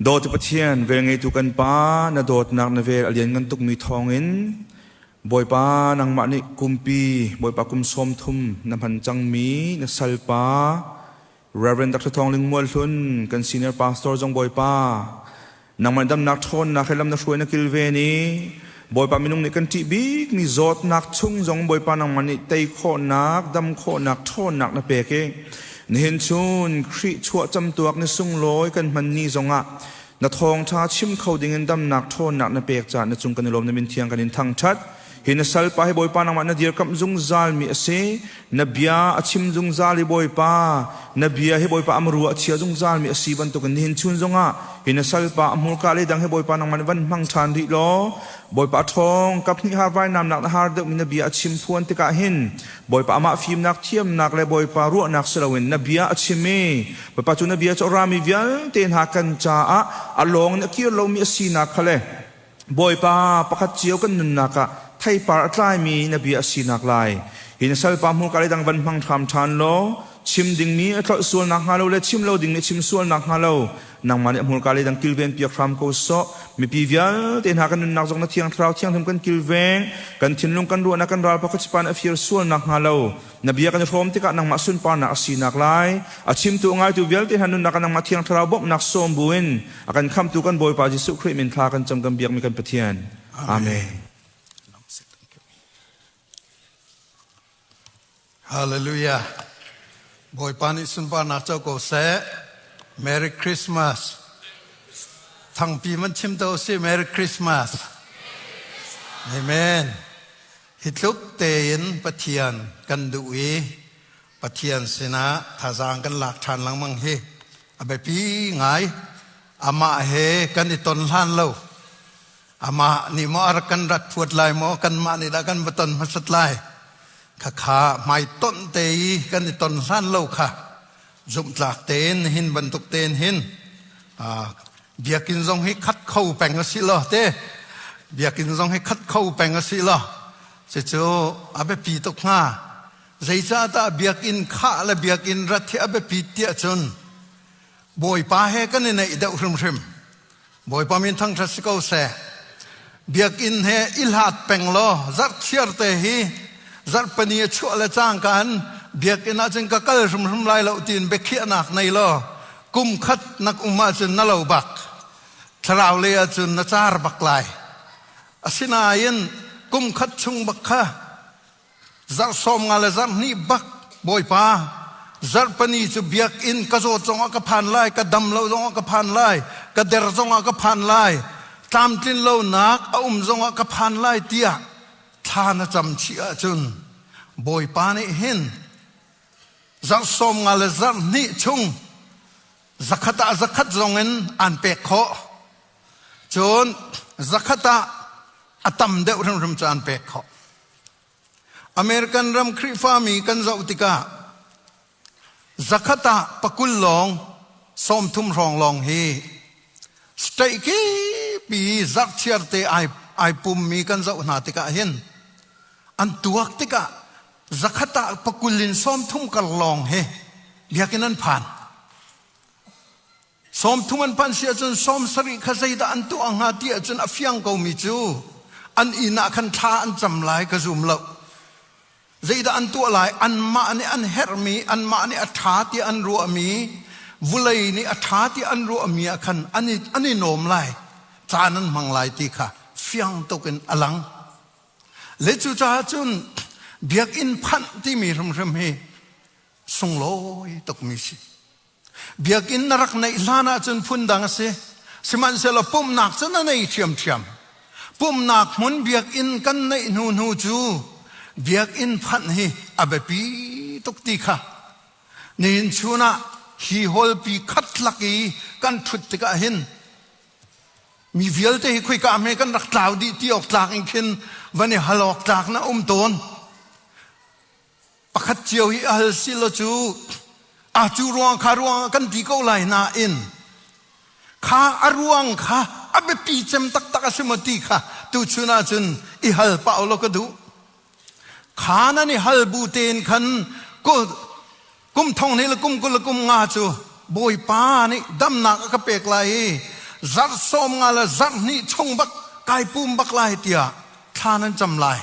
Dawtu Pathian, velngeitu kan Pa, na dawtnak na vel a lianngan tukmi thawngin Bawipa nangmah nih kumpi Bawipa kum 30 na hman cangmi na salpa Reverend Dr. Thawng Ling Mual Hlun kan senior pastor zong Bawipa nangmah damnak ṭhawnnak he lam na hruai na kilven i Bawipa minung nih kan ṭih bikmi zawtnak chung zong Bawipa nangmah nih tei khawhnak, dam khawhnak, ṭhawnnak na pek i nihin chun Khrih chuah camtuak ni sunglawi kan hman ni zongah na thawngṭha chim kho dingin damnak ṭhawnnak na pek caah na cung kan i lawm na min thiang kan in thangṭhat. Hi na salpa hi Bawipa nangmah na dirkamh zungzalmi a si. Na bia a chim zungzal i Bawipa, na bia hi Bawipa a muru a chia zungzalmi a si bantukin nihin chun zongah hi na salpa a hmurka le dang hi Bawipa nangmah nih van hmang ṭhan rih law Bawipa a ṭhawng kaphnih har vainamnak na har deuhmi na bia a chim phuan tikah hin Bawipa amah fimnak thiamnak le Bawipa ruahnak si loin na bia a chim i Bawipa cu na bia cu a rami vialte hna kan caah a lawng in a kir lomi a sinak kha le Bawipa pakhat cio kan nunnak ah theipar a tlaimi na bia a sinak lai. Hi na salpa hmurka le dang van hmang hram ṭhan law chim dingmi a tlolh sual nakhnga lo le chim lo dingmi a chim sual nakhnga lo nangmah nih a hmurka le dang kilven piak hram ko sawh. Mipi vialte hna kan nunnak zong na thiang thlarau thianghlim kan kilveng kan thinlung kan ruahnak kan ral pakhat chipan a fir sual nakhnga lo Na bia kan i hrawm tikah nangmah sunparnak a sinak lai. A chimtu a ngaitu vialte hna nunnak ah nangmah Thiang Thlarau bawmhnak sawm buin a kan khamtu kan Bawipa Jesuh Khrih min thla kan cam kan biakmi kan Pathian. Amen. Hallelujah. Bawipa nih sunparnak co ko seh. Merry Christmas. Thangpi man chim to si Merry Christmas. Amen. Hi tluk tein Pathian kan duh i Pathian sinah thazaang kan lak ṭhan lengmang hi a biapi ngai. Amah he kan i ton hlan lo. Amah nih maw a rak kan rat phuat lai maw kanmah nih dah kan va ton hmasat lai. Khakha hmaitonh te i kan i ton hlan lo kha zumhtlak tein hin bantuk tein hin biakinn zong hi khat kho peng a si lo te biakinn zong hi khat kho peng a si lo cucu a biapi tuk hnga zeicahdah biakinn khah le biakinn rat hi a biapi tiah cun bawipa he kan i neih deuh hrimhrim bawipa min thangṭhat si ko seh biakinn he i hlat peng law zarhthiar te hi zarhpani a chuah le cangka an biakinn ah cun ka kal hrimhrim lai lo tiin biakhiahnak nei law kum khat nak um ahcun na lo bak thlarau lei ahcun na car bak lai asinain kum khat chung bak kha zarh 50 le zarh hnih bak bawipa zarhpani cu biakinn ka zawt zongah ka phan lai ka dam lo zongah ka phan lai ka der zongah ka phan lai tlamtlin lonak a um zongah ka phan lai tiah thla na cam chih ahcun bawipa nih hin zarh 50 le zarh hnih chung zakhat ah zakhat zongin an pek khawh cun zakhat ah a tam deuh hrimhrim cu an pek khawh American ram Khrihfami kan zoh tikah zakhat ah pakul lawng 30 hrawng lawng hi state kipi zarhchiar te ai ai pummi kan zoh hna tikah hin an tuak tikah zakhat ah pakul in 30 kar lawng hi biakinn an phan 30 an phanh si ahcun 70 kha zeidah an tuah hnga ti ahcun a fiang komi cu an inn ah khan thla an cam lai ka zum lo. Zeidah an tuah lai? Anmah nih an herhmi, anmah nih a ṭha ti an ruahmi, vulei nih a ṭha ti an ruahmi ah khan an i, an i nawm lai, caan an hmang lai ti kha fiang tuk in a lang. Le cucaah cun biakinn phanh timi hrimhrim hi sunglawi tukmi si. Biakinn na rak neih hlan ahcun phundang a si. Sihmanhsehlaw pumhnak cu na nei ṭhiamṭhiam. Pumhnak hmun biakinn kan neih hnu hnu cu biakinn phanh hi a biapi tuk ti kha nihin chun ah hi hallpi khat lak i kan ṭhut tikah hin mi vialte hi khoika hme kan rak tlau dih ti awk tlak in khin van i hal awk tlak na um tawn. Pakhat cio hi a hal si lo cu a cu ruang kha ruang kan ti ko lai nain kha a ruang kha a biapi cem taktak a si maw ti kha tuchun ahcun i hal pah law ka duh. Kha nan i hal bu tein khan kum thong hnih le kum kul le kum nga cu Bawipa nih damnak a ka pek lai i Zarh 50 le zarh hnih chung bak kai pum bak lai tiah thla nan cam lai.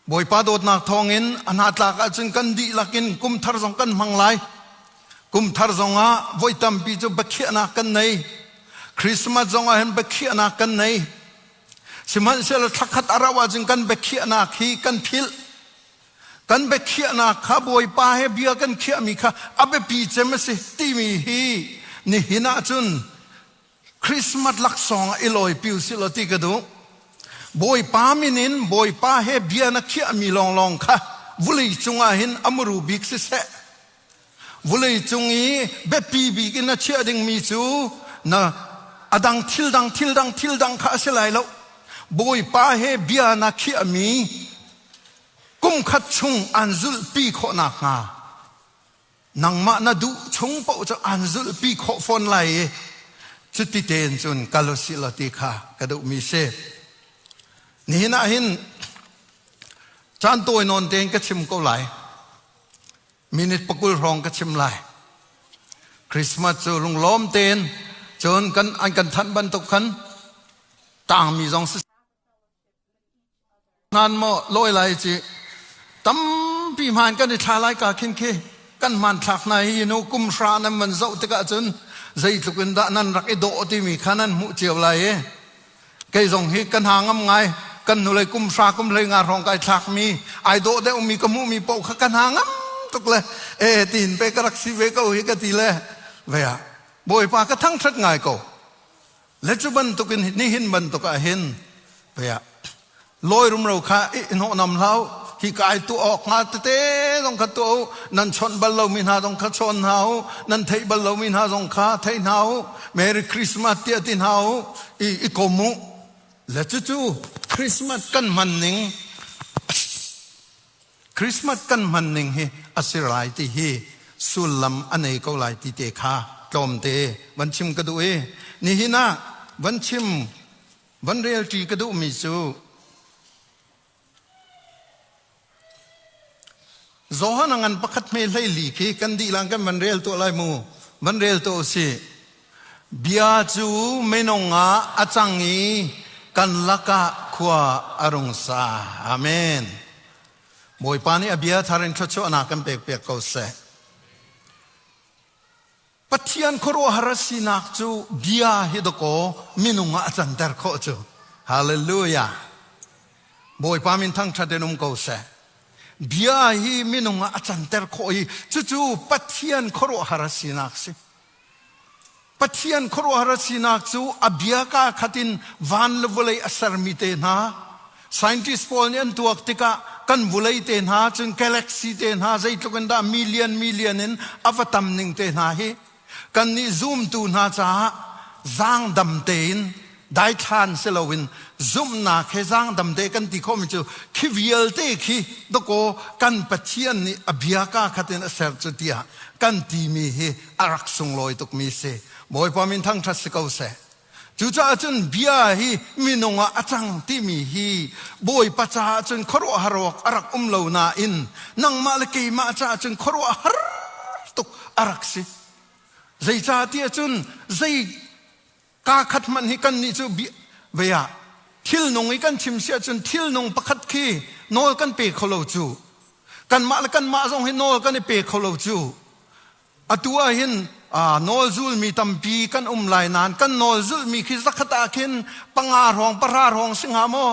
Bawipa dawtnak thawngin a hnatlak ahcun kan dihlak in kum thar zong kan hmang lai. Kum thar zongah voi tampi cu biakhiahnak kan nei. Christmas zongah hin biakhiahnak kan nei. Sihmanhsehlaw thlakhat a rauh ahcun kan biakhiahnak hi kan philh. Kan biakhiahnak kha Bawipa he bia kan khiahmi kha a biapi cem a si timi hi nihin ahcun Christmas laksawng ah i lawipi usih law ti ka duh. Bawipa min in Bawipa he bia na khiahmi lawnglawng kha vulei cungah hin a muru bik siseh. Vulei cung i biapi bik in na chiah dingmi cu na a dang thil dang thil dang thil dang kha a si lai lo. Bawipa he bia na khiahmi kum khat chung an zulhpi khawh nakhnga nangmah na duh chung paoh cu an zulhpi khawh fawn lai i cuti tein cun kal usih law ti kha ka duhmi si. Nihin ah hin caan tawi nawn tein ka chim ko lai. Minute 20 hrawng ka chim lai. Christmas cu lunglawm tein cun kan an kan thanh bantuk khan tangmi zong si Nan maw lawi lai ci tampi hmaan kan i thla lai ka khin khi kan hmanthlak hna hi nu kum hra nan van zoh tikah cun zeitluk in dah nan rak i dawh timi kha nan hmuh cio lai i kei zong hi ka hna ngam ngai kan hnulei kum hra kum hlei nga hrawng kai thlak mi ai dawh deuh mi ka hmuh mi paoh kha ka hna ngam tuk le e tiin pe ka rak si ve ko hi ka ti le ve ah Bawipa ka thangṭhat ngai ko. Le cu bantukin nihin bantuk ah hin pei lawi rumro kha i hnawhnam hlah u. Hi ka ai tuah awk hnga tete zong kha tuah u. Nan chawnh bal lomi hna zong kha chawn hna u. Nan theih bal lomi hna zong kha thei hna u. Merry Christmas tiah ti hna u. I i kom u. Le cucu Christmas kan hman ning Christmas kan hman ning hi a si lai ti hi sullam a nei ko lai ti te kha tlawmte van chim ka duh i nihin ah van chim van relṭi ka duhmi cu Johan a ngan pakhat hme hlei li khi kan dihlang kan van rel tuah lai mu van rel tuah usih. Bia cu minung ah a cang i kan lakah khua a rung sa. Amen. Bawipa nih a bia thar in thluachuahnak kan pek piak ko seh. Pathian khuaruahhar a sinak cu bia hi dakaw minung ah a canter khawh cu. Hallelujah. Bawipa min thangṭhat in um ko seh. Bia hi minung ah a canter khawh i cucu Pathian khuaruahhar a sinak si. Pathian khuaruahhar a sinak cu a bia kaa khat in van le vawlei a sermi te hna scientist pawl nih an tuak tikah kan vulei te hna cun galaxy te hna zeitluk in dah million million in a va tam ning te hna hi kannih zumtu hna caah zaangdam tein daithlan si loin zumhnak he zaangdam te kan ti khawhmi cu khi vialte khi dakaw kan Pathian nih a bia kaa khat in a ser cu tiah kan timi hi a rak sunglawi tukmi si. Bawipa min thangṭhat si ko seh. Cucaah cun bia hi minung ah a cang timi hi Bawipa caah cun khuaruahhar awk a rak um lo nain nangmah le keimah caah cun khuaruahhar tuk a rak si. Zeicahtiah cun zei Kaa khat hmanh hi kannih cu vei ah thilnung i kan chim si ahcun thilnung pakhat khi nawl kan pe kho lo cu. Kanmah le kanmah zong hi nawl kan i pe kho lo cu. Atu ah hin nawl zulmi tampi kan um lai nain kan nawl zulmi khi zakhat ah khin panga hrawng pahra hrawng si hnga maw?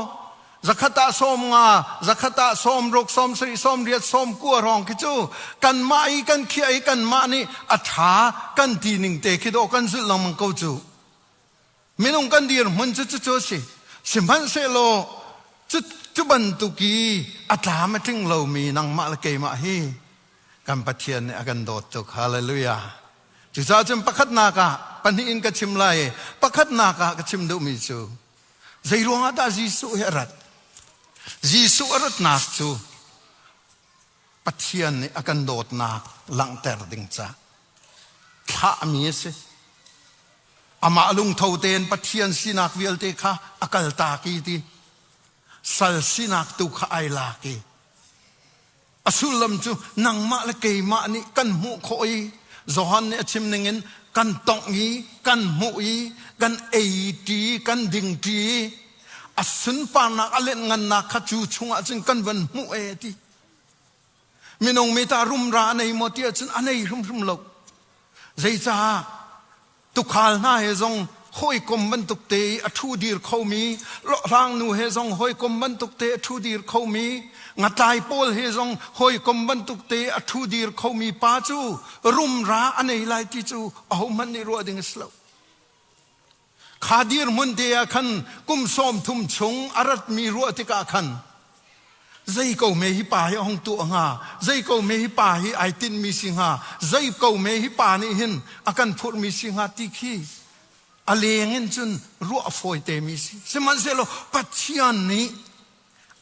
Zakhat ah 50, zakhat ah 60, 70, 80, 90 hrawng khi cu kanmah i kan khiah i kanmah nih a ṭha kan ti ning te khi dawh kan zulh lengmang ko cu. Minung kan dirhmun cu cucu a si. Sihmanhsehlaw cu, cu bantuk i a tlam a tling lomi nangmah le keimah hi kan Pathian nih a kan dawt tuk. Hallelujah. Cucaah cun pakhatnak ah pahnih in ka chim lai i pakhatnak ah ka chim duhmi cu Zei ruangah dah Jesuh hi a rat? Jesuh a ratnak cu Pathian nih a kan dawtnak langhter ding ca thlahmi a si. Amah lungtho tein Pathian sinak vialte kha a kaltak i ti sal sinak tu kha ai lak i a sullam cu nangmah le keimah nih kan hmuh khawh i Johan nih a chim ningin Kan tongh i kan hmuh i kan ei ṭi kan ding ṭi a sunparnak a lianhngannak kha cu chungah cun kan van hmuh e ti. Minung mi ta rumra a nei maw ti ahcun a nei hrimhrim lo. Zeicah tukhal hna he zong hawikom bantuk te i a ṭhu dir khomi, hlawhhlang nu he zong hawikom bantuk te a ṭhu dir khomi, ngatlai pawl he zong hawikom bantuk te a ṭhu dir khomi pa cu rumra a nei lai ti cu ahohmanh nih ruah ding a si lo. Kha dirhmun te ah khan kum 30 chung a ratmi ruah tikah khan zei ko me hi pa hi a hung tuah hnga, zei ko me hi pa hi ai tinhmi si hnga, zei ko me hi pa nih hin a kan phurhmi si hnga ti khi a leng in cun ruah fawi te mi si. Sihmanhsehlaw Pathian nih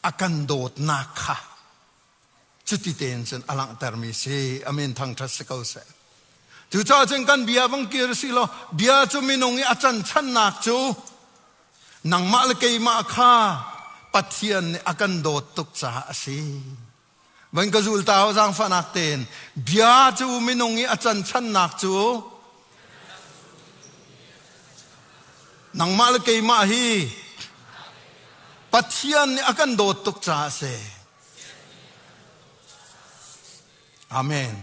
a kan dawtnak kha cuti tein cun a langhtermi si. Amen thangṭhat si ko seh. Cucaah cun kan bia vong kir si law bia cu minung i a canchannak cu nangmah le keimah kha Pathian nih a kan dawt tuk caah a si. Van ka zul ta zaangfahnak tein bia cu minung i a canchannak cu nangmah le keimah hi Pathian nih a kan dawt tuk caah a si. Amen.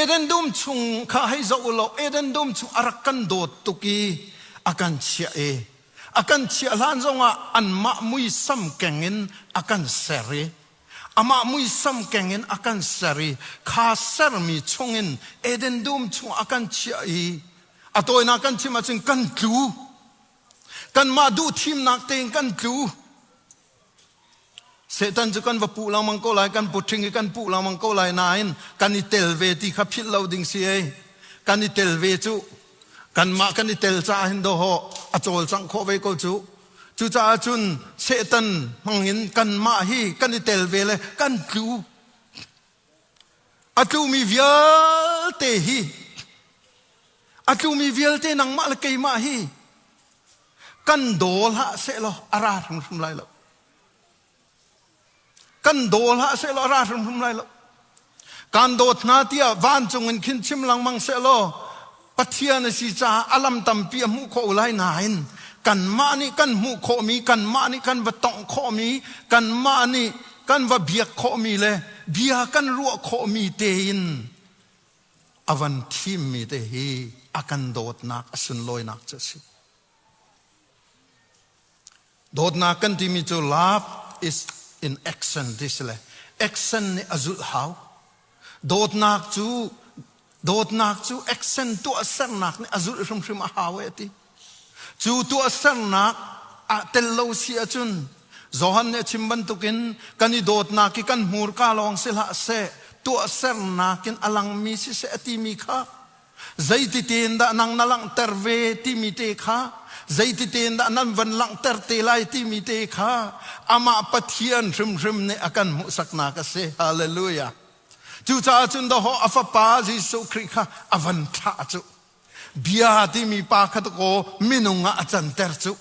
Eden dum chung kha hei zoh u law Eden dum chung a rak kan dawt tuk i a kan chiah i a kan chiah hlan zongah anmah muisam keng in a kan ser i amah muisam keng in a kan ser i kha sermi chungin Eden dum chung a kan chiah i a tawinak kan chim ahcun kan tlu kanmah duh thimnak tein kan tlu Satan cu kan va puh lengmang ko lai, kan putṭhing i kan puh lengmang ko lai nain kan i tel ve ti kha philh lo ding si ei. Kan i tel ve cu kanmah kan i tel caah hin dawhawh a cawlcangh khawh ve ko cu. Cucaah cun Satan hmangin kanmah hi kan i tel ve le kan tlu. A tlumi vialte hi a tlumi vialte nangmah le keimah hi kan daw hlah sehlaw a ra hrimhrim lai lo. Kan daw hlah sehlaw a ra hrimhrim lai lo. Kan dawt hna tiah vancung in khin chim lengmang sehlaw Pathian a si caah a lam tampi a hmuh khawh lai nain kanmah nih kan hmuh khawhmi, kanmah nih kan va tongh khawhmi, kanmah nih kan va biak khawhmi le bia kan ruah khawhmi tein a van thimmi te hi a kan dawtnak a sunlawinak cu a si. Dawtnak kan timi cu love is in action ti si le action nih a zulh hau. Dawtnak cu dawtnak cu action tuahsernak nih a zulh hrimhrim a hau e ti. Cu tuahsernak ah tel lo si ahcun Johan nih a chim bantukin kan i dawtnak hi kan hmurka lawng si hlah seh tuahsernak in a langmi siseh a timi kha zeiti tein dah nang na langhter ve timi te kha zeiti tein dah nan van langhter te lai timi te kha amah Pathian hrimhrim nih a kan hmuhsaknak a si. Hallelujah. Cucaah cun dahawh a fapa Jesuh Khrih kha a van thlah cu. Bia timi pa kha kaw minung ah a canter cu.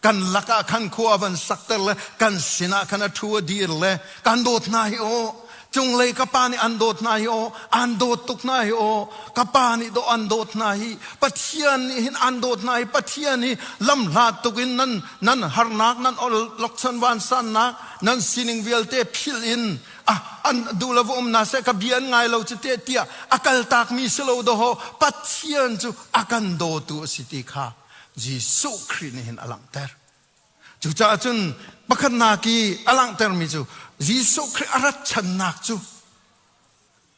Kan lakah khan khua van sakter le kan sinah khan a ṭhu a dir le kan dawt hna hi aw cunglei ka pa nih an dawt hna hi aw an dawt tuk hna hi aw ka pa nih dawh an dawt hna hi Pathian nih hin an dawt hna hi Pathian hi lamhlat tuk in nan nan harnak nan lokchan vansannak nan sining vialte philh in ah an duh lo um na seh ka bia an ngai lo cu te tiah a kaltak mi si lo daw Pathian cu a kan dawtu a si ti kha Jesuh Khrih nih hin a langhter. Cucaah cun pakhatnak i a langhtermi cu Jesuh Khrih a rat channak cu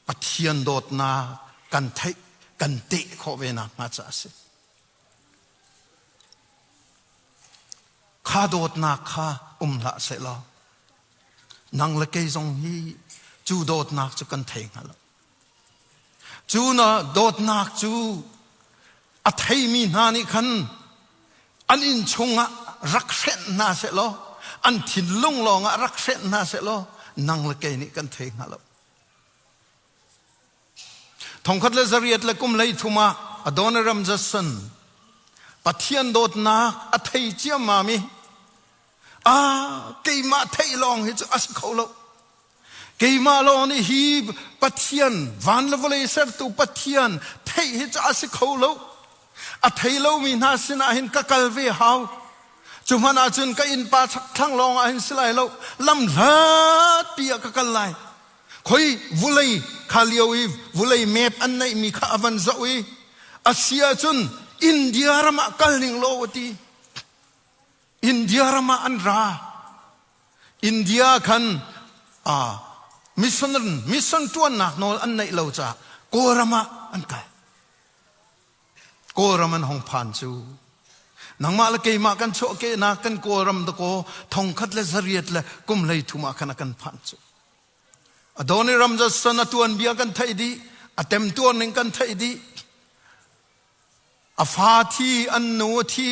Pathian dawtnak kan theih kan teh khawh ve nakhnga caah a si. Kha dawtnak kha um hlah sehlaw nang le kei zong hi cu dawtnak cu kan thei hnga lo. Cu na dawtnak cu a theimi hna nih khan an inn chungah rak hrenh hna sehlaw an thinlung lawngah rak hrenh hna sehlaw nang le kei nih kan thei hnga lo. 1813 ah Adoniram Judson Pathian dawtnak a thei ciammam i ah keimah theih lawng hi cu a si kho lo. Keimah lawng nih hi Pathian, van le vawlei sertu Pathian theih hi cu a si kho lo. A thei lomi hna sinah hin ka kal ve hau. Cu hmanh ahcun ka innpa thlang lawng ah hin si lai lo. Lam hlatpi ah ka kal lai. Khoi vulei kha lio i vulei map an neihmi kha a van zoh i a si ahcun India ram ah kal ning law a ti. India ram ah an ra. India khan mission mission ṭuannak nawl an neih lo caah Kawlram ah an kal. Kawlram an hong phan cu nangmah le keimah kan chuahkehnak kan Kawlram dakaw thongkhat le zariat le kum 30 ah khan a kan phan cu. Adoniram Judson a tuanbia kan theih dih, a temtuar ning kan theih dih. A fa thi, an nu a thi.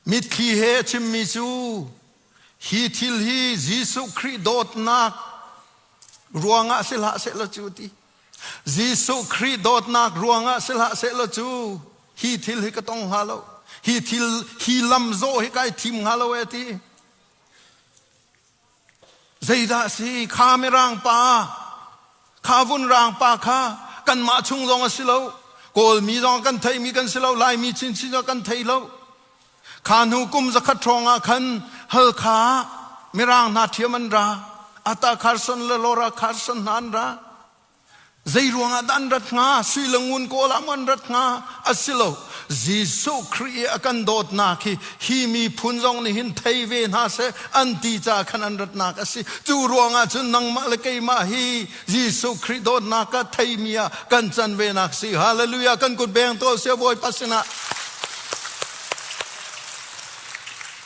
Mitthli he a chimmi cu hi thil hi Jesuh Khrih dawtnak ruangah si hlah sehlaw cu ti. Jesuh Khrih dawtnak ruangah si hlah sehlaw cu hi thil hi ka tong hnga lo. Hi thil hi lam zawh hi kai thim hnga lo e ti. Zeidah si kha mirang pa kha vun rang pa kha kanmah chung zong a si lo. Kawlmi zong kan theimi kan si lo. Laimi chinchin zong kan thei lo. Kha hnu kum 100 hrawng ah khan Halkha mirang hna ṭhiam an ra. Ata Carson le Laura Carson hna an ra. Zei ruangah dah an rat hnga? Sui le ngun kawl ah maw an rat hnga? A si lo. Jesuh Khrih i a kan dawtnak hi hi miphun zong nih hin thei ve hna seh an ti caah khan an ratnak a si. Cu ruangah cun nangmah le keimah hi Jesuh Khrih dawtnak ka theimi ah kan can ve nak si. Hallelujah! Kan kut beng tawl sia Bawipa sinah.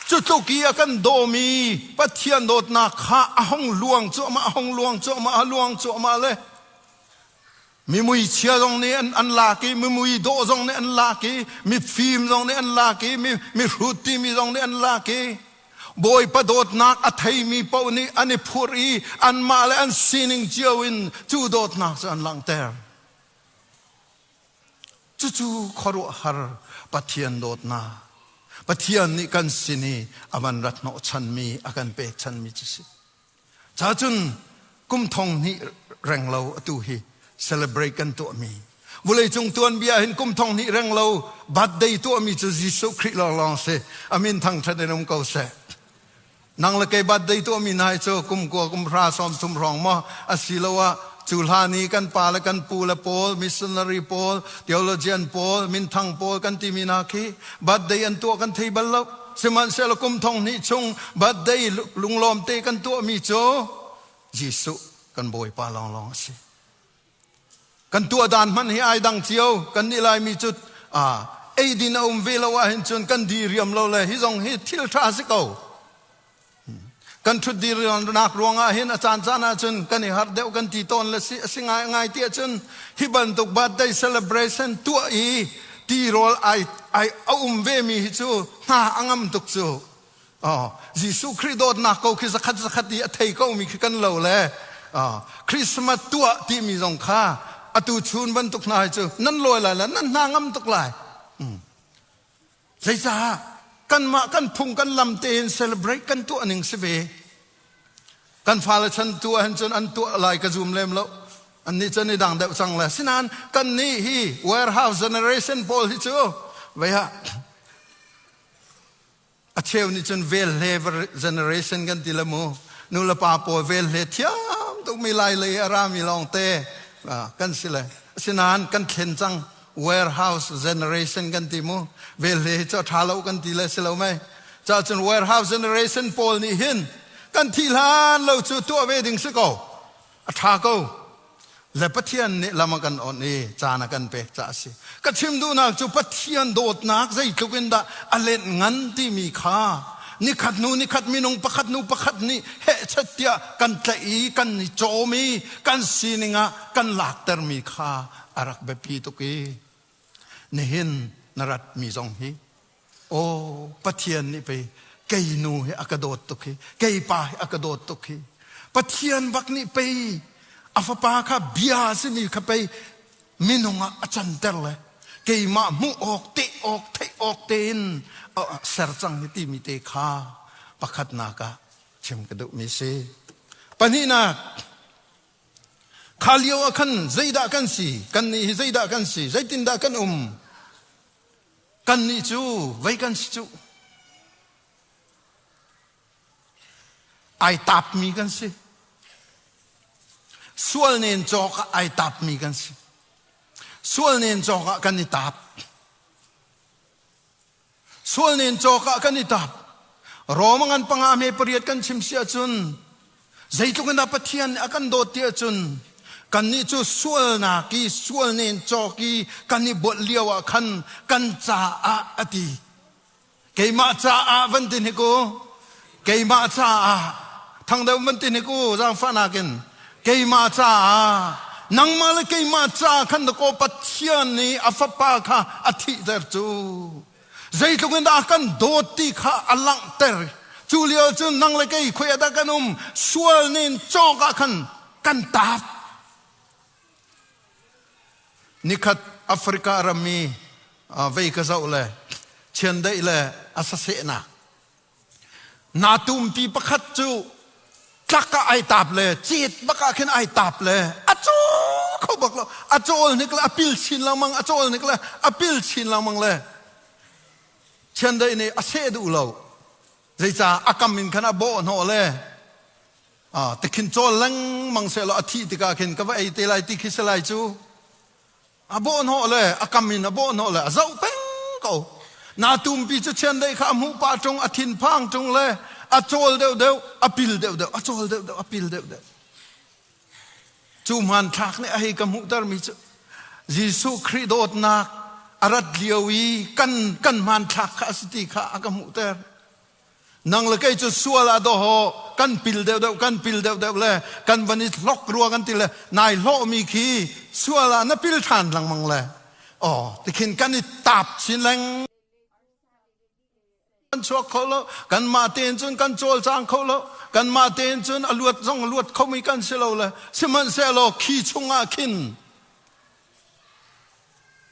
Cu tluk i a kan dawmi Pathian dawtnak kha a hung luang cuahmah, a hung luang cuahmah, a luang cuahmah le mi muichia zong nih an lak i mi mui dawh zong nih an lak i mi fim zong nih an lak i mi mihrut timi zong nih an lak i Bawipa dawtnak a theimi paoh nih an i phurh i anmah le an sining cio in cu dawtnak cu an langhter. Cucu khuaruahhar Pathian dawtnak, Pathian nih kan sin i a van rat hnawhchanmi, a kan pekchanmi cu si. Cacun kum 2000 reng lo atu hi celebrate kan tuahmi. Vawleicung tuanbia hin kum 2000 reng lo birthday tuahmi cu Jesuh Khrih lawnglawng si. Amin thangṭhat in um ko seh. Nang le kei birthday tuahmi hna hi cu kum 9 kum 10 30 hrawng maw asiloah cu hlan i kan pa le kan pu le pawl missionary pawl theologian pawl minthang pawl kan timi hna khi birthday an tuah kan thei bal lo. Sihmanhsehlaw kum 2000 chung birthday lunglawm te kan tuahmi cu Jesuh kan Bawipa lawnglawng a si. Kan tuah dan hmanh hi ai dang cio. Kan nih Laimi cu eidin a um ve lo ahhin cun kan diriam lo le hi zong hi thil ṭha si ko. Kan ṭhut diriamnak ruangah hin a caan caan ahcun kan i harh deuh kan ti tawn le si a si ngai ngai ti ahcun hi bantuk birthday celebration tuah i tirawl ai ai a um ve mi hi cu hna a ngam tuk cu. Oh, Jesuh Khrih dawtnak ko khi zakhat zakhat i a thei ko mi khi kan lo le Christmas tuah timi zong kha atu chun bantuk hna hi cu nan lawi lai le nan hna ngam tuk lai. Zeicah kanmah kan phung kan lam tein celebrate kan tuah ning si ve. Kan fale chan tu ahhin cun an tuah lai ka zum lem lo. An nih cun i dang deuh cang le. Sinain kan nih hi warehouse generation pawl hi cu vei ha A cheu nih cun velhle generation kan ti le mu. Nu le pa pawl velhle thiam tukmi lai lei a rami lawngte kan si le. Asinain kan thlen cang warehouse generation kan ti mu. Velhle hi cu a ṭha lo kan ti le si lo mei. Ca cun warehouse generation pawl nih hin kan thih hlan lo cu tuah ve ding si ko. A ṭha ko. Le Pathian nih lam a kan awnh i caan a kan pek caah a si. Ka chim duhnak cu Pathian dawtnak zeitluk in dah a lenh ngan timi kha nikhat hnu nikhat minung pakhat hnu pakhat nih hehchet tiah kan tlaih i kan i cawm i kan sining ah kan laktermi kha a rak biapi tuk i nihin na ratmi zong hi Aw Pathian nih pei kei nu hi a ka dawt tuk hi, kei pa hi a ka dawt tuk hi. Pathian bak nih pei a fapa kha bia a simi kha pei minung ah a canter le keimah hmuh awk, teh awk, theih awk tein ser cang hi timi te kha pakhatnak ah chim ka duhmi si. Pahnihnak, kha lio ah khan zeidah kan si? Kannih hi zeidah kan si? Zeitindah kan um? Kannih cu vei kan si cu. Ai tapmi kan si. Sual nen cawk ah ai tapmi kan si. Sual nen cawk ah kan i tap. Sual nen cawk ah kan i tap. Rom ngan panga me pariat kan chim si ahcun zeitluk in dah Pathian nih a kan dawt ti ahcun kannih cu sualnak i sual nen cawk i kan i bualh lio ah khan kan caah a ti. Keimah caah van ti hnik u. Keimah caah thang deuh van ti hnik u zaangfahnak in. Keimah caah nangmah le keimah ca khan dakaw Pathian nih a fapa kha a thihter cu. Zeitluk in dah a kan dawt ti kha a langhter. Cu lio cun nang le kei khoi ah dah kan um sual nin cawk ah khan kan tap. Nikhat Africa rammi vei ka zoh le chiandeih le a sasehnak na tumpi pakhat cu tlak ah ai tap le cet bak ah khin ai tap le a cawl kho bak lo a cawl hnik le a pil chin lengmang a cawl hnik le a pil chin lengmang le chiandeih nih a seh duh lo zeicah a kam in khan a bawh hnawh le tikhin cawl lengmang sehlaw a thih tikah khin ka va ei te lai ti khi si lai cu a bawhhnawh le a kam in a bawhhnawh le a zoh peng ko na tumpi cu chiandeih kha a hmuh pah ṭung a thinphang ṭung le a cawl deuhdeuh a pil deuhdeuh a cawl deuhdeuh a pil deuhdeuh cu hmanthlak nih a hei ka hmuhtermi cu Jesuh Khrih dawtnak a rat lio i kan kan hmanthlak kha a si ti kha a ka hmuhter Nang le kei cu sual ah dawhaw kan pil deuhdeuh kan pil deuhdeuh le kan van i hlok rua kan ti le nai hlawhmi khi sual ah na pil ṭhan lengmang le aw tikhin kan i tap chin leng kan chuak kho lo kanmah tein cun kan cawlcang kho lo kanmah tein cun a luat zong a luat khomi kan si lo le sihmanhsehlaw khi chungah khin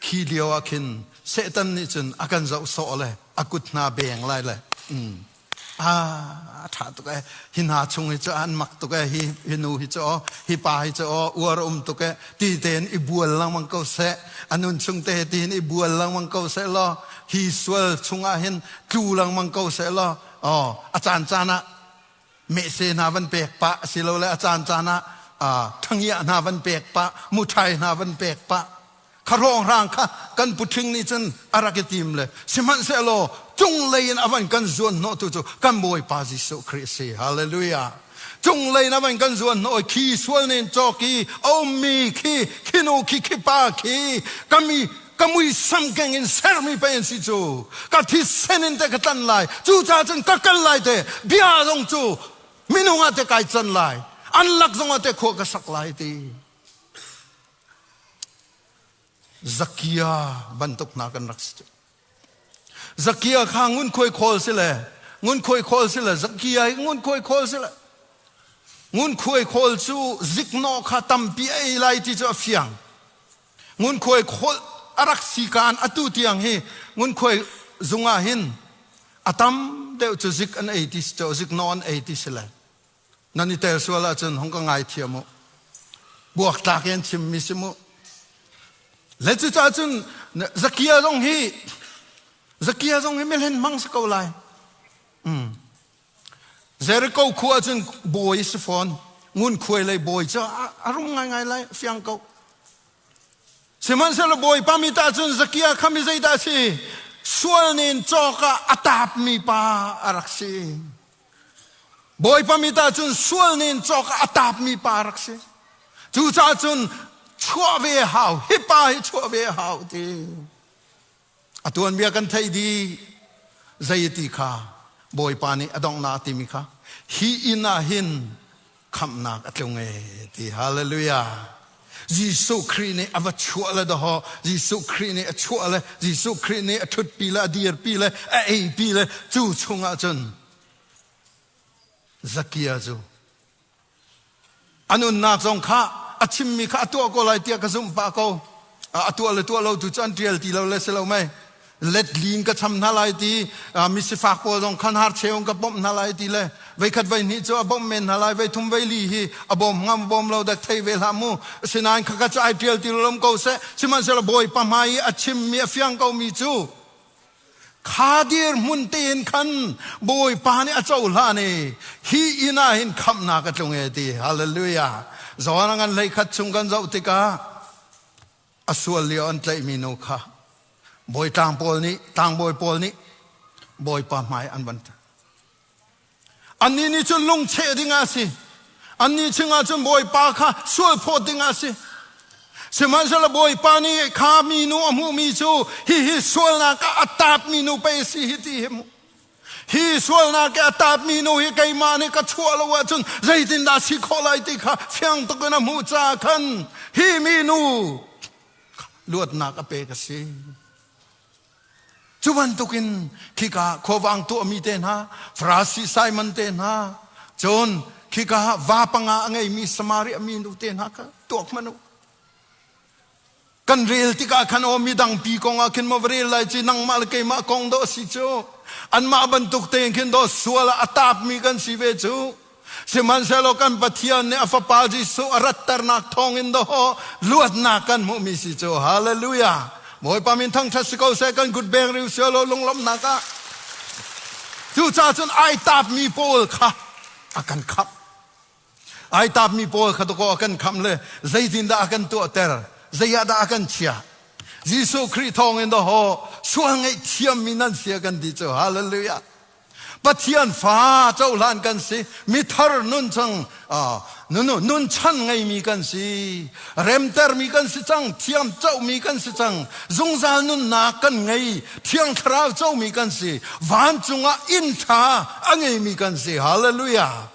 Khi lio ah khin Satan nih cun a kan zoh sawh le a kut hna beng lai le a ṭha tuk ee hi hna chung hi cu an mak tuk ee hi hi nu hi cu aw hi pa hi cu aw uar um tuk ee ti tein i bual lengmang ko seh a nun chung te tiin i bual lengmang ko seh law hi sual chungah hin tlu lengmang ko seh law aw a caan caan ah mehse hna van pek pah asilole a caan caan ah ṭhangiah hna van pek pah muṭhai hna van pek pah kha hrawnghrang kha kan puṭhing nih cun a rak i tim le sihmanhsehlaw cunglei in a van kan zuan hnawh tu cu kan Bawipa Jesuh Khrih a si hallelujah cunglei in a van kan zuan hnawh khi sual nen cawk i a ummi khi khi nu khi khi pa khi kami ka muisam keng in sermi pei an si cu ka thisen in te ka tlan lai cucaah cun ka kal lai te bia zong cu minung ah te kai can lai an lak zong ah te khua ka sak lai ti Zakia bantuk hna kan rak si Zakia kha ngunkhuai khawl si le ngunkhuai khawl si le Zakia hi ngunkhuai khawl si le ngunkhuai khawl cu ziknawh kha tampi a ei lai ti cu a fiang Ngunkhuai kholh a rak si kaan atu tiang hi ngunkhuai zung ah hin a tam deuh cu zik an ei ti si zik naw an ei ti si le nan i tel sual ahcun hung ka ngai thiam u buaktlak in chim mi si mu le cucaah cun Zakia zong hi Zakia zong hi milhen hmang si ko lai Jericho khua cun bawi si fawn. Ngunkhuai lei bawi cu a rum ngaingai lai, fiang ko. Sihmanhsehlaw Bawipa mi ta cun Zakia kha mi zeidah a si? Sual nen cawk ah a tapmi pa a rak si. Bawipa mi ta cun sual nen cawk ah a tapmi pa a rak si. Cucaah cun chuah ve hau, hi pa hi chuah ve hau ti. A tuanbia kan theih dih. Zei ti kha Bawipa nih a donghnak timi kha hi inn ah hin khamhnak a tlung e ti hallelujah. Jesuh Khrih nih a va chuah le dawhaw Jesuh Khrih nih a chuah le Jesuh Khrih nih a ṭhutpi le a dirpi le a eipi le cu chungah cun Zakia cu A nunnak zong kha a chimmi kha a tuah ko lai tiah ka zumh pah ko. A tuah le tuah lo tu cu an ṭial ti lo le si lo mei. Let lin ka cham hna lai ti, misifak pawl zong khan har cheung ka bawmh hna lai ti le veikhat vei hnih cu a bawmh men hna lai, vei thum vei li hi a bawm ngam bawm lo dak thei ve hlah mu. Asinain khakha cu ai ṭial ti lom ko seh. Sihmanhsehlaw Bawipa hmai i a chimmi a fiang komi cu kha dirhmun tein khan Bawipa nih a cohlan i hi inn ah hin khamhnak a tlung e ti. Hallelujah. Zawn a ngan hlei khat chung kan zoh tikah a sual lio an tlaihmi nu kha bawi tlang pawl nih tlangbawi pawl nih Bawipa hmai an van Annih nih cun lungcheh ding a si. Annih chungah cun Bawipa kha sual phawt ding a si. Sihmanhsehlaw Bawipa nih kha minu a hmuhmi cu hihi sualnak ah a taapmi nu pei a si hi ti hi mu. Hi sualnak i a taapmi nu hi keimah nih ka chuah lo ahcun zeitindah si khawh lai ti kha fiang tuk in a hmuh caah khan hi minu luatnak a pek a si. Cu bantukin khika khuavang tuahmi te hna, Farasi Simon te hna, cun khika va panga a ngeimi Samaria mi nu te hna kha tuak hmanh u. Kan rel tikah khan aw midang pi kong ah khin maw va rel lai ci nangmah le keimah kong dawh a si cu. Anmah bantuk tein khin dawh sual ah a taapmi kan si ve cu. Sihmanhsehlaw kan Pathian nih a Fapa Jesuh a ratternak thawngin dawh luatnak kan hmuhmi si cu. Hallelujah! Bawipa min thangṭhat si ko seh, kan kut beng riu sialaw lunglawmhnak ah. Cucaah cun ai taapmi pawl kha a kan khamh. Ai taapmi pawl kha dakaw a kan khamh le zeitindah a kan tuahter, zei ah dah a kan chiah. Jesuh Khrih thawngin dawh sual ngaihthiammi nan si a kan ti cu. Hallelujah! Pathian fa cohlan kan si mithar nun cang nun chan ngeimi kan si remtermi kan si cang thiam comi kan si cang zungzal nunnak kan ngei thiang thlarau comi kan si vancung ah inn ṭha a ngeimi kan si hallelujah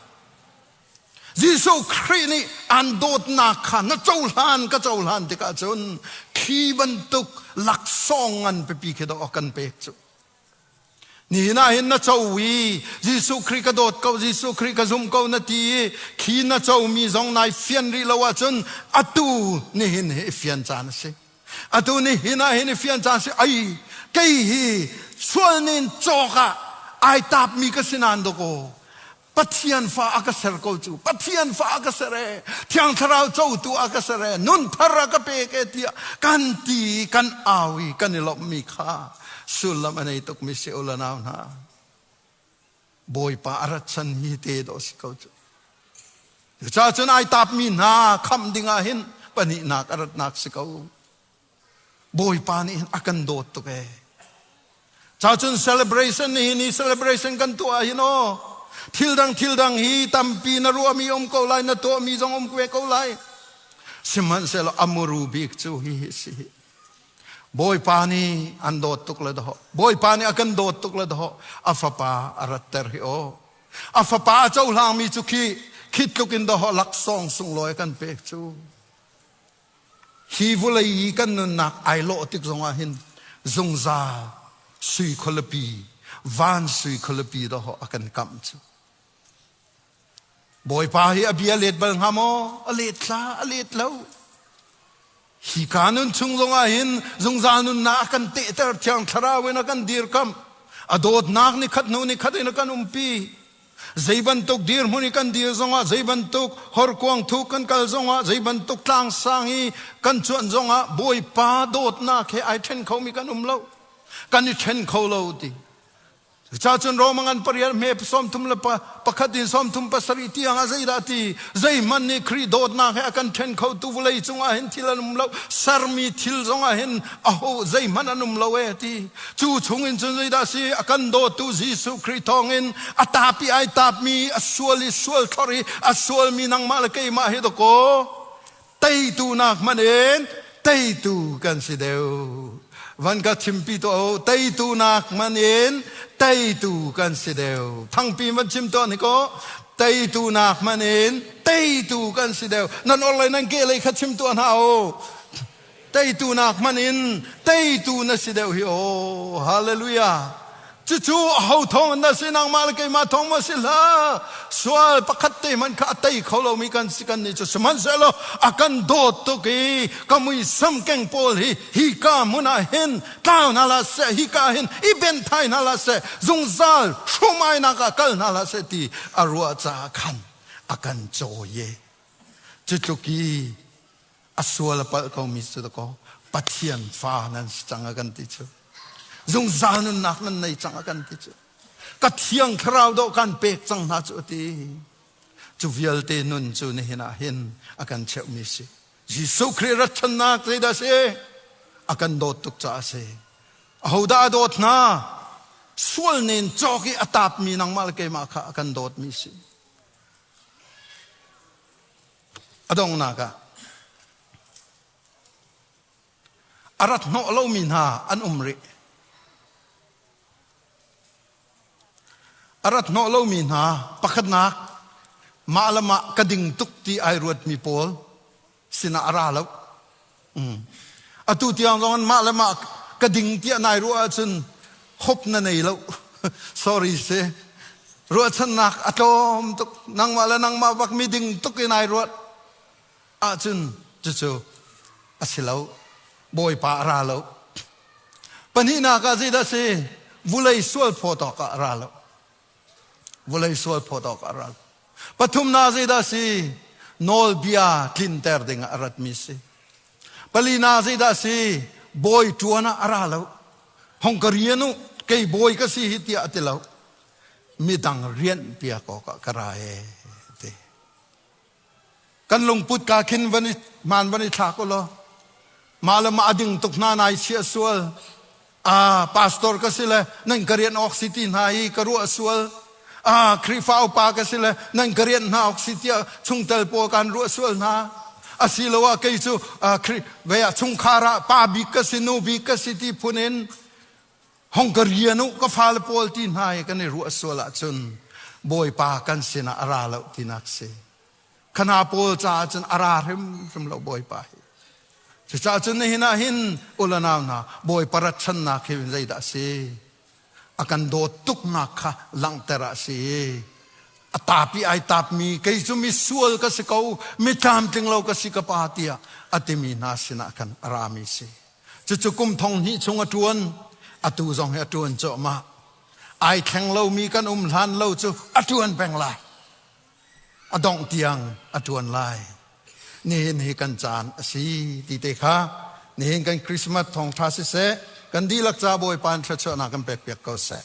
Jesuh Khrih nih an dawtnak kha na cohlan ka cohlan tikah cun khi bantuk laksawng ngan pipi khi dawh a kan pek cu Nihin ah hin na co i Jesuh Khrih ka dawt ko, Jesuh Khrih ka zum ko na ti i khi na comi zong nai fian rih lo ahcun atu nihin hi i fian caan a si. Atu nihin ah hin i fian caan a si. Ai, kei hi sual nin cawk ah ai taapmi ka si nain dawkaw Pathian fa a ka ser ko cu. Pathian fa a ka ser e. Thiang Thlarau cotu a ka ser e. Nun thar a ka pek e tiah kan ti kan au i kan i lawmhmi kha sullam a nei tukmi si u la nau hna. Bawipa a rat chan hi te dawh si ko cu. Cucaah cun ai tapmi hna khamh dingah hin pahnihnak a ratnak si ko. Bawipa nih hin a kan dawt tuk ee. Ca cun celebration ni ni celebration kan tuah hin aw thil dang thil dang hi tampi na ruahmi um ko lai na tuahmi zong um ve ko lai. Sihmanhsehlaw amuru bik cu hi hi si. Bawipa nih an dawt tuk le dawh. Bawipa nih a kan dawt tuk le dawh. A fapa a ratter hi aw. A fapa a cohlangmi cu khi khi tluk in dawh laksawng sunglawi kan pek cu. Hi vawlei i kan nunnak ai lawh tik zongah hin zungzal sui khualipi, van sui khualipi dawh a kan kamh cu. Bawipa hi a bia let bal hnga maw? A let hlah, a let lo. Hi ka nun chung zongah hin zungzal nunnak a kan tehter, Thiang Thlarau in a kan dirkamh. A dawtnak ni khat hnu ni khat in a kan umpi. Zei bantuk dirhmun i kan dir zongah, zei bantuk horkuang thuk kan kal zongah, zei bantuk tlangsang i kan cuanh zongah Bawipa dawtnak he ai ṭhen khomi kan um lo. Kan i ṭhen kho lo ti. Cucaah cun Roma ngan pariat hme 31 in 37 tiang ah zeidah ti zeihmanh nih Khrih dawtnak he a kan ṭhen khotu vawlei cungah hin thil an um lo sermi thil zongah hin aho zeihmanh an um lo e ti Cu chungin cun zeidah si a kan dawtu Jesuh Khrih thawngin a tapi ai tapmi a sual i sual thlor i a sualmi nangmah le keimah hi dakaw teitu nak hmanh in teitu kan si deuh. Van ka chimpi tuah u teitu nak hmanh in teitu kan si deuh. Thangpi van chim tuah ni kaw teitu nak hmanh in teitu kan si deuh. Nan orlei nan ke lei kha chim tuah hna u. Teitu nak hmanh in teitu na si deuh hi aw. Hallelujah. Cucu aho thawng in dah si nangmah le keimah thawng maw si hlah. Sual pakhat te hmanh kha a tei kho lomi kan si kan nih cu sihmanhsehlaw a kan dawt tuk i ka muisam keng pawl hi hi ka hmun ah hin tlau hna hlah seh hi ka hin i ben thai hna hlah seh zungzal hrumainak ah kal hna hlah seh ti a ruah caah khan a kan cawi. Cu tluk i a sual a palh komi cu dakaw Pathian fa nan si cang a kan ti cu. Zungzal nunnak nan nei cang a kan ti cu. Ka thiang thlarau dawh kan pek cang hna cu a ti. Cu vialte nun cu nihin ah hin a kan cheuhmi si. Jesuh Khrih ratchannak zeidah si? A kan dawt tuk caah a si. Ahodah a dawt hna? Sual nen cawk i a tapmi nangmah le keimah kha a kan dawtmi si. A donghnak ah a rat hnawh lomi hna an um rih. A rat hnawh lomi hna pakhatnak mah le mah ka ding tuk ti ai ruatmi pawl sinah a ra lo. Atu tiang zong in mah le mah ka ding tiah nai ruah ahcun hope na nei lo. Sorry si. Ruahchannak a tlawm tuk. Nangmah le nangmah bak mi ding tuk in ai ruat ahcun cucu a si lo. Bawipa a ra lo. Pahnihnak ah zeidah si? Vulei sual phawt awk ah a ra lo. Vawlei sual phawt awk a rat. Pathumnak zeidah si? Nawlbia tlinter ding ah a ratmi si. Palina zeidah si? Bawi ṭuan ah a ra lo. Hong ka rian u, kei bawi ka si hi tiah a ti lo. Midang rianh piak awkah ka ra e ti. Kan lungput ka khin van i hmaan van i thlak u law mah le mah a ding tuk hna nai chia sual. Ah, pastor ka si le nan ka rian awk si ti hna hi ka ruah sual. Ah, Khrihfa upa ka si le nan ka rian hna awk si tiah chungtel pawl kan ruah sual hna. Asiloah kei cu Khrih ve ah chungkhar ah pa bik ka si nu bik ka si ti phun in hong ka rian u ka fale pawl ti hna i kan i ruah sual ahcun Bawipa kan sinah a ra lo tinak si. Khana pawl caah cun a ra hrimhrim lo Bawipa hi. Cucaah cun nihin ah hin ulanau hna Bawipa ratchannak hi zeidah a si? A kan dawt tuknak kha langhter ah a si. A tapi ai tapmi kei cu mi sual ka si ko, mi tlamtling lo ka si ka pa tiah a timi hna sinah khan a rami si. Cucu kum thong hnih chung a ṭuan, atu zong hi a ṭuan cuahmah. Ai thleng lomi kan um hlan lo cu a ṭuan peng lai. A dongh tiang a ṭuan lai. Nihin hi kan caan a si ti te kha nihin kan Christmas thawngṭha siseh, kan dihlak ca Bawipa in thluachuahnak kan pekpiak ko seh.